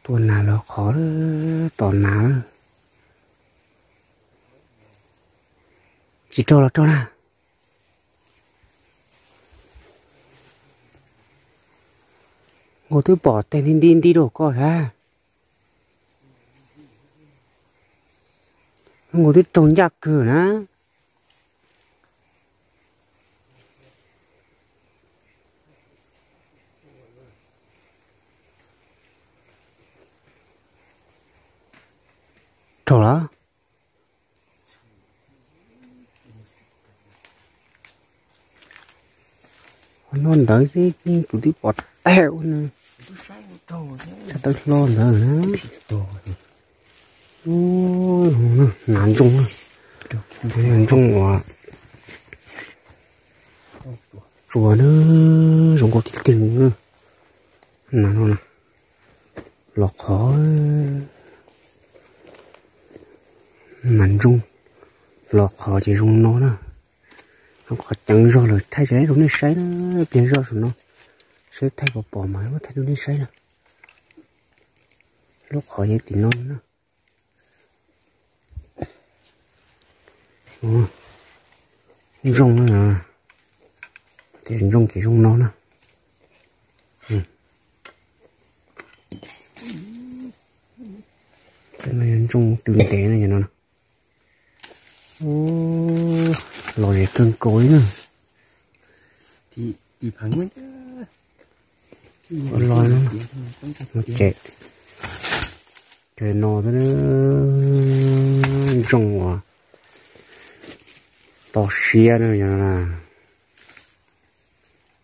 Tua nas los qhov, tom nas. Tsis raug los raug na. Nkauj twb pom tej nti nti nti rau koj sab. Nkauj twb raug ncaj kawg na. Raug lawm. Qhov no ntawd xwb kuv twb pom tag ua na. Tshaj tawb hlob ntawd na. Nas ntsooj, ntsooj uas tsuas na, zoo nkauj tiag tiag na. Nas no na, los qhov, nas ntsooj los qhov ces zoo no na. Zoo qhov ceev zog lawm, thaij rau nej saib na, pliag zoj saum no, saib thaij pom pom mas muab thaij rau nej saib na. Lub qhov yog tim no na. Ntsooj na, ces ntsooj ces zoo no na. Ntsooj tw ntev no, los zem kawg nkaus li na. Los no ces no ntsooj uas toj siab na,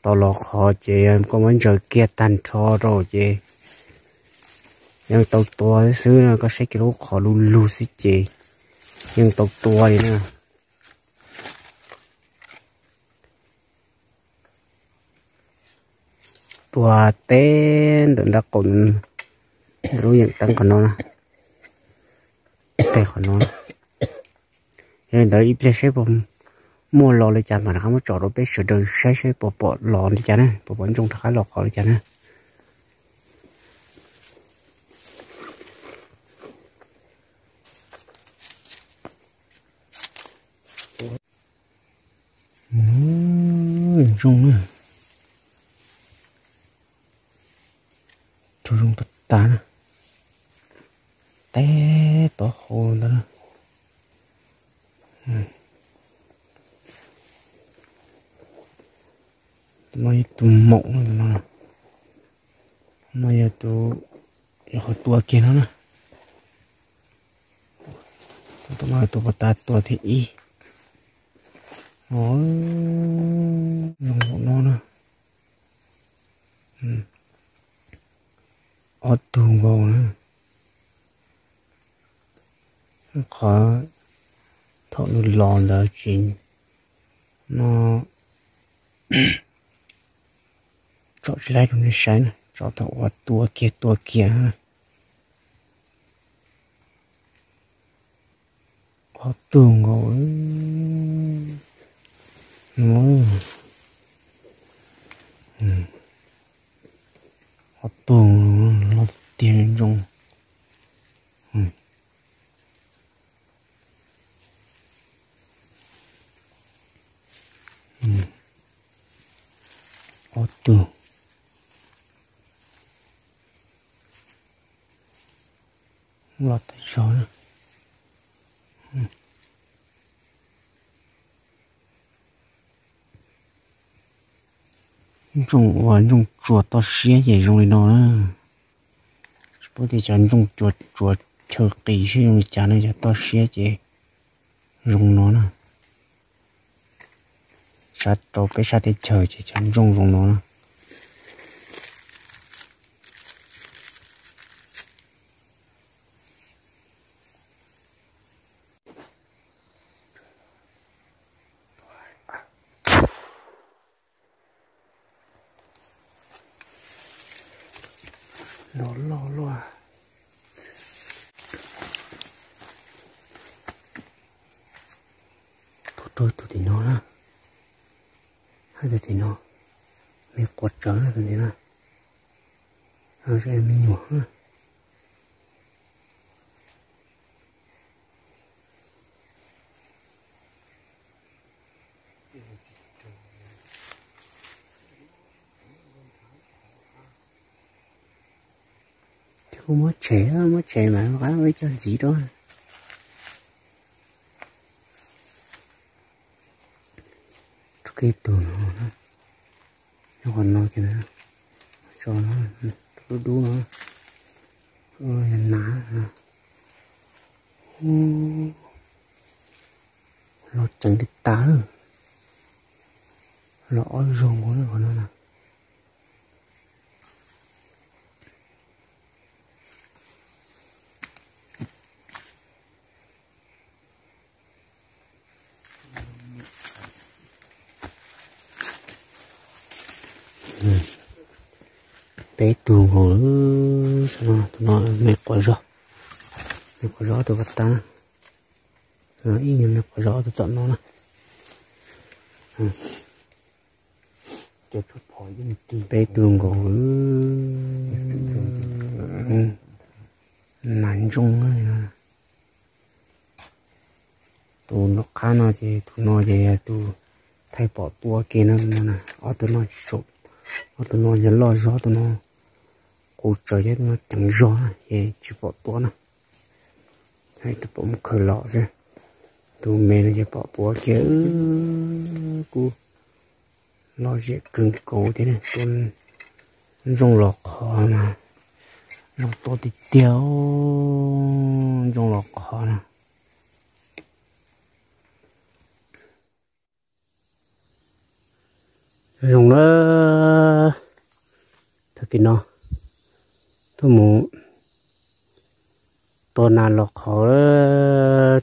tau los qhov ces koj muab ntsaws kiag tag nrho rau ces yeej tau tua xwb na, koj saib kiag lub qhov lug lug xwb ces yeej tau tua li na. Tua teb ntawm nraub qaum, lub yeem teeb qhov no, tej qhov no. Yog li ntawd ib pliag saib puas muaj los li cas mam rov qab muab tso rau peb sawv daws saib saib puas pom los li cas na, puas pom ntsooj rov qab los qhov li cas na. Ntsooj na, tsuas zoo tag tag na, teb tod hau ntawd na. No yog tus maum no, no yog tus, yog qhov tua kiag no na. Tus no tus pas tas tua thib ib. Zoo npaum no na. Ob tug nkaus na. Qhov thaum nws los ntawd tsis, no tsom tsis laib rau nej saib na, tsom thaum uas tua kiag tua kiag na. Ob tug nkaus, ob tug, los tiag zoo. Ob tug, los tag zog na. Ntsooj uas ntsooj tsuas toj siab ces zoo li no na. Tsis paub tias cov ntsooj tsuas tsuas chaw qis seb zoo li cas na, cov toj siab ces zoo no na. Sab rau peb sab teb chaws ces cov ntsooj zoo no na. Los loj luaj. Tuaj rau tus tim no na. Hais tus tim no, me quav tsawv na tus tim no. Me nyuam na. Ces kuj muab tshem, muab tshem mas rov qab muab coj ntxiv rau. Rau kiag tus no, nyob qhov no ces, tso no, tus dub dub no, na, los ceev tag tag, los ob zaug nkaus li qhov no na. Peb tug nkaus, tus no me quav zog, me quav zog tus pas tas, ib me quav zog tus tom no na. Peb tug nkaus, nas ntsooj. Tus nram qab no ces tus no ces yog tus thaij pom tua kiag no, ob tug no tsis tshua, ob tug no yog loj zog, tus no qus tsawv thiab tus no ceev zog ces tsis pom tua na. Tus pom mus khaws los xwb. Tus me no ces pom tua kiag, kuj lom zem kawg nkaus thiab. Tua ntsooj los qhov mas zoo tua tiag tiag, ntsooj los qhov na. Zoo na, tag kis no tuaj mus tua nas los qhov,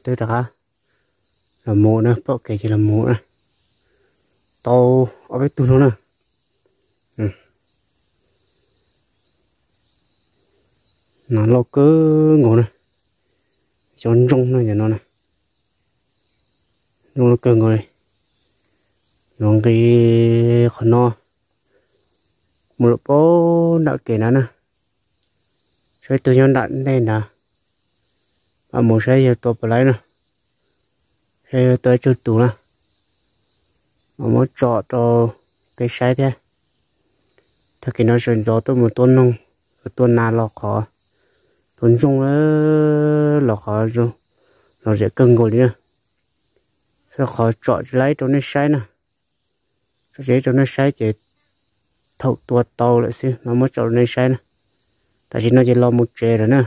twb rov qab los mus na, pom kev ces los mus na. Tau ob peb tug no na. Nas loj kawg nkaus na. Cov ntsooj no yom no na. Ntsooj loj kawg nkaus li. Yuav nqis qhov no mus lawm pab nram kev na na. Saib tus nyob nram ntej nrad, mam mus saib yog tua puas laib na, saib yog tua ib tsug tus na, mam muab tso rau peb saib thiab. Tag kis no sawv ntxov tuaj mus tua noog, tua nas los qhov, tua ntsooj los qhov, los zem kawg nkaus li na. Xwb qhov tsom tsis laib rau nej saib na. Tsom tsis laib rau nej saib ces thaum tua tau lawm xwb mam muab tsom rau nej saib na. Tam sim no ces los mus tsev lawm na.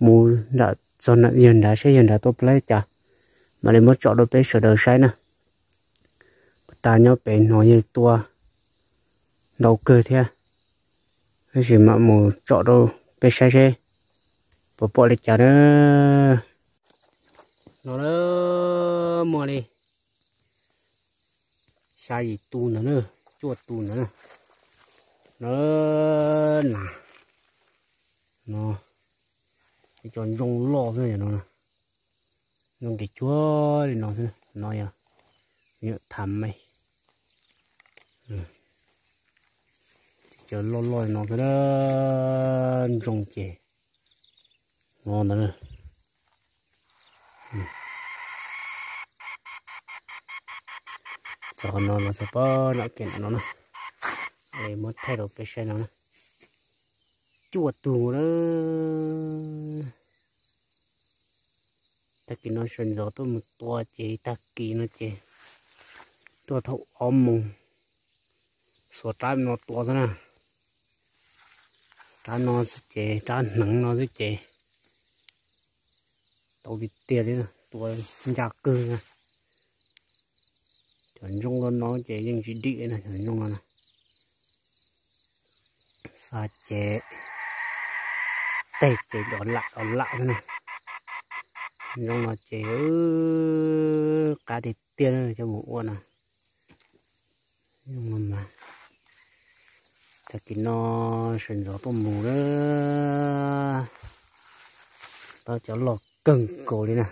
Mus nram txog yawg nrad saib yawg nrad tua puas laib cas, mam li muab tsom rau peb sawv daws saib na. Puag ta nyob pem no yawg tua ntau kawg thiab, tab sis mam mus tsom rau peb saib seb puas pom li cas na. No muaj li xya yim tus ntawd na, cuaj tus ntawd na. No, nas, no, ib co ntsooj loj xwb no. Ntsooj kev cuag li no xwb, no yog nyuam tham me. Cov loj loj li no xwb, ntsooj ces no ntawd. Txog no los txog pab nram kev nram no na, muab thaij rau peb saib no na. Cuaj tus na. Tag kis no sawv ntxov tuaj mus tua ces tag kis no ces tuaj thaum ob moos, xuas rab no tua xwb na. Rab no xwb ces, rab hneev no xwb ces tau tiag tiag li, tua ncaj kawg na. Cov ntsooj no ces yeej tsis dim na, cov ntsooj no na. Xa ces tej ces dov lam dov lam xwb na. Ntsooj no ces qab tiag tiag na coj mus ua na. Ntsooj no mas tag kis no sawv ntxov tuaj mus na, tau cov loj kawg nkaus li na.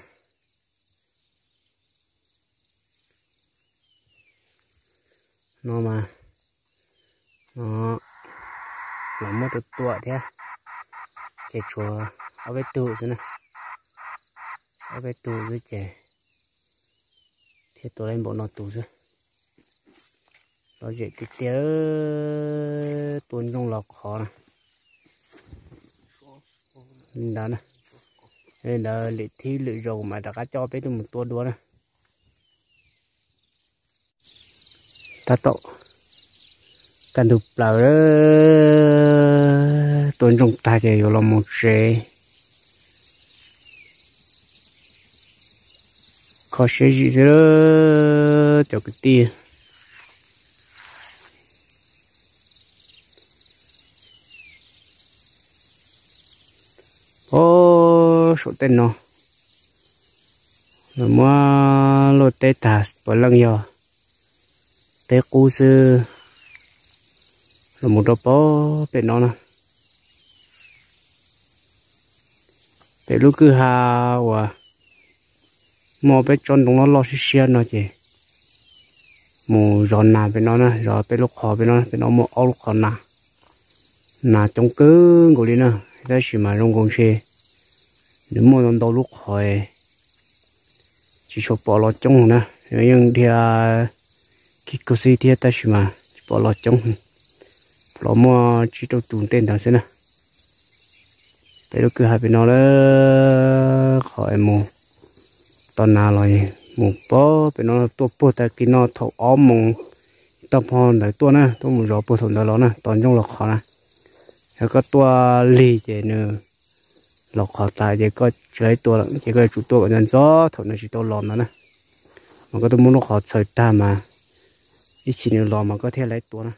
No mas, no, los muab tua tua thiab, ces tshuav ob peb tug xwb na, ob peb tug xwb ces thiaj tua tau npaum no tus xwb. Lom zem tiag tiag, tua ntsooj los qhov na. Li ntawd na, li ntawd lwm thib lwm zaus mas rov qab coj peb tuaj mus tua dua na. Tab tom kaj ntug plaws, tua ntsoog tag ces yuav los mus tsev. Kho siab zim xwb cov kwv tij. Os, saum tej no lawv muab luaj teb tag puav leej yog teb qub xwb, los mus rau pem no na. Pem lub kwj ha uas muaj peb tsob ntoo loj loj siab siab no ces mus zov nas pem no na, zov peb lub qhov pem no, pem no muaj ob lub qhov nas. Nas coob kawg nkaus li na, tab sis mas zoo nkaus ntshe nws muaj ntau ntau lub qhov, tsis tshua pom los coob na. Yeej dhia kig kawg xwb thiab tab sis mas tsis pom los coob, los muaj tsib rau tus tej ntawd xwb na. Peb lub kwj ha pem no lawm, qhov es mus tos nas los mus pog pem no, tuaj puag tag kis no thaum ob moos tag hmo ntawd tuaj na, tuaj mus zov puag thaum ntawd los na, tos ntsoog los qhov na. Yog koj tuaj lig ces nws los qhov tas ces koj tsis laib tua lawm, ces koj yuav tsum tuaj kom ntxov ntxov thaum nws tsis tau los ntawd na. Mas koj tuaj muab lub qhov txhaws tag mas ib chim nws los mas koj thiaj laib tua na.